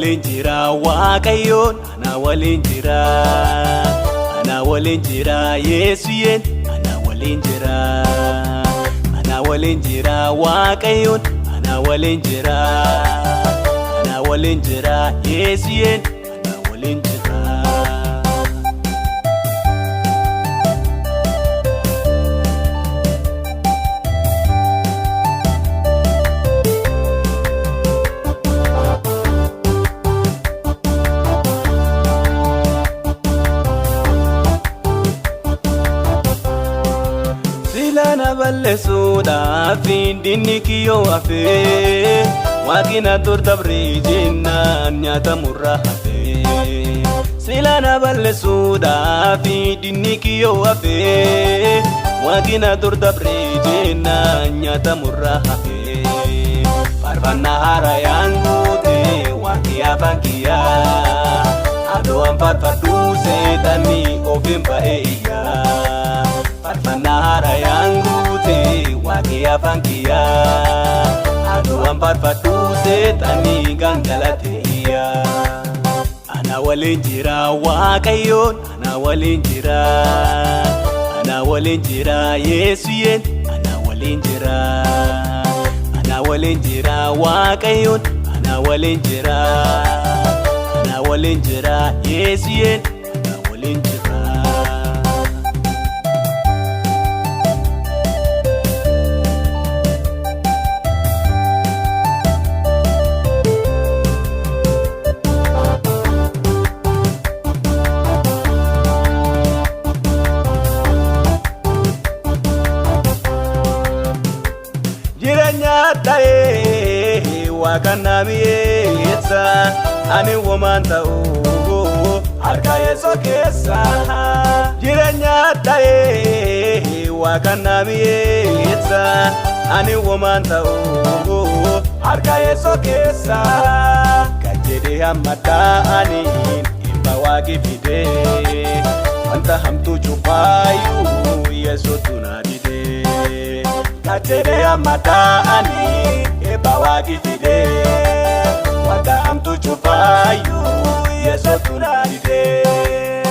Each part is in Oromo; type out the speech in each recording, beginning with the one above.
waliin jira Waaqayyoon, ana waliin jira. Ana waliin jira Yesuuseen, ana waliin jira. Ana waliin jira Waaqayyoon, ana waliin jira. Ana waliin jira Yesuuseen, ana waliin jira. Silana balleessuudhaaf dinni kiyyoo hafee, waaqina dur dabree jennaan nyaatamurraa hafee. Silana balleessuudhaaf dinni kiyyoo hafee, waaqina dur dabree jennaan nyaatamurraa hafee. Faarfannaa haarayaan guutee waaqni afaan kiyyaa, aduun faarfadhuu seexanni ofiin ba'ee iyyaa. Faarfannaa haarayaan guutee waaqni afaan kiyyaa, aduun faarfadhuu seexanni gangalatee iyyaa. Ana waliin jira Waaqayyoon, ana waliin jira. Ana waliin jira Yesuuseen, ana waliin jira. Ana waliin jira Waaqayyoon, ana waliin jira. Ana waliin jira Yesuuseen, ana waliin jira. Jireenya ta'ee waaqa mi'eessa, ani womaan ta'uu harka Yesuus keessa. Jireenya ta'ee waaqa mi'eessa, ani womaan ta'uu harka Yesuus keessa. Kan jedhee hamma ta'aniin dhibba waaqi fidee, wanta hamtuu cufaayyuu Yesuutu na didee. Kajedhe amma ta'anii eebba waaqi fidee, wanta hamtuu cufaayyuu Yesuutu na didee.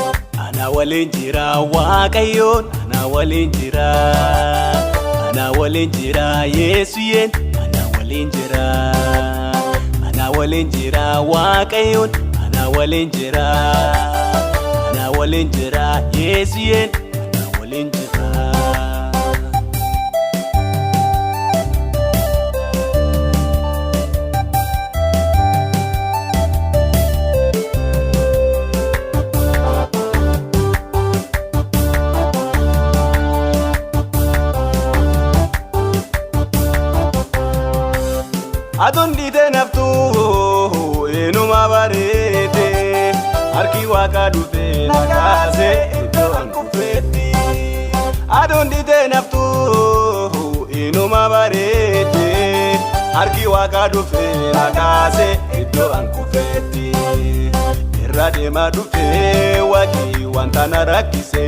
Ana waliin jira Waaqayyoon, ana waliin jira. Ana waliin jira Yesuuseen, ana waliin jira. Ana waliin jira Waaqayyoon, ana waliin jira. Ana waliin jira Yesuuseen, ana waliin jira. Aduun dhiitee naftuu eenyuma bareede, harki waaqa dhufee na kaasee iddoo an kufeetti. Aduun dhiitee naftuu eenyuma bareede, harki waaqa dhufee na kaasee iddoo an kufeetti. Irra deemaa dhufee waaqi wanta na rakkise,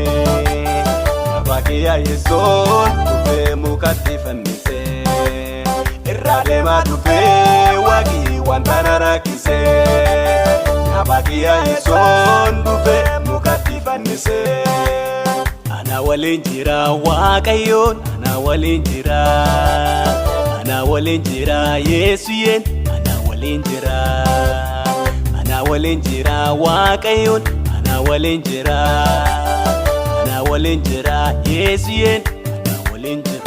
gabaa kiyya Yesuun dhufee mukatti fannise. Irra deemaa dhufee waaqi wanta na rakkise, gabaa kiyya Yesuun dhufee mukatti fannise. Ana waliin jira Waaqayyoon, ana waliin jira. Ana waliin jira Yesuuseen, ana waliin jira. Ana waliin jira Waaqayyoon, ana waliin jira. Ana waliin jira Yesuuseen, ana waliin jira.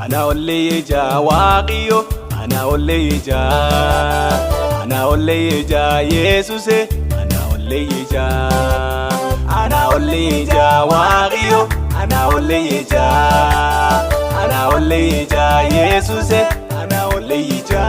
Ana ollee ija Waaqayyo, ana ollee ija. Ana ollee ija Yesuuse, ana ollee ija. Ana ollee ija Waaqayyo, ana ollee ija. Ana ollee ija Yesuuse, ana ollee ija.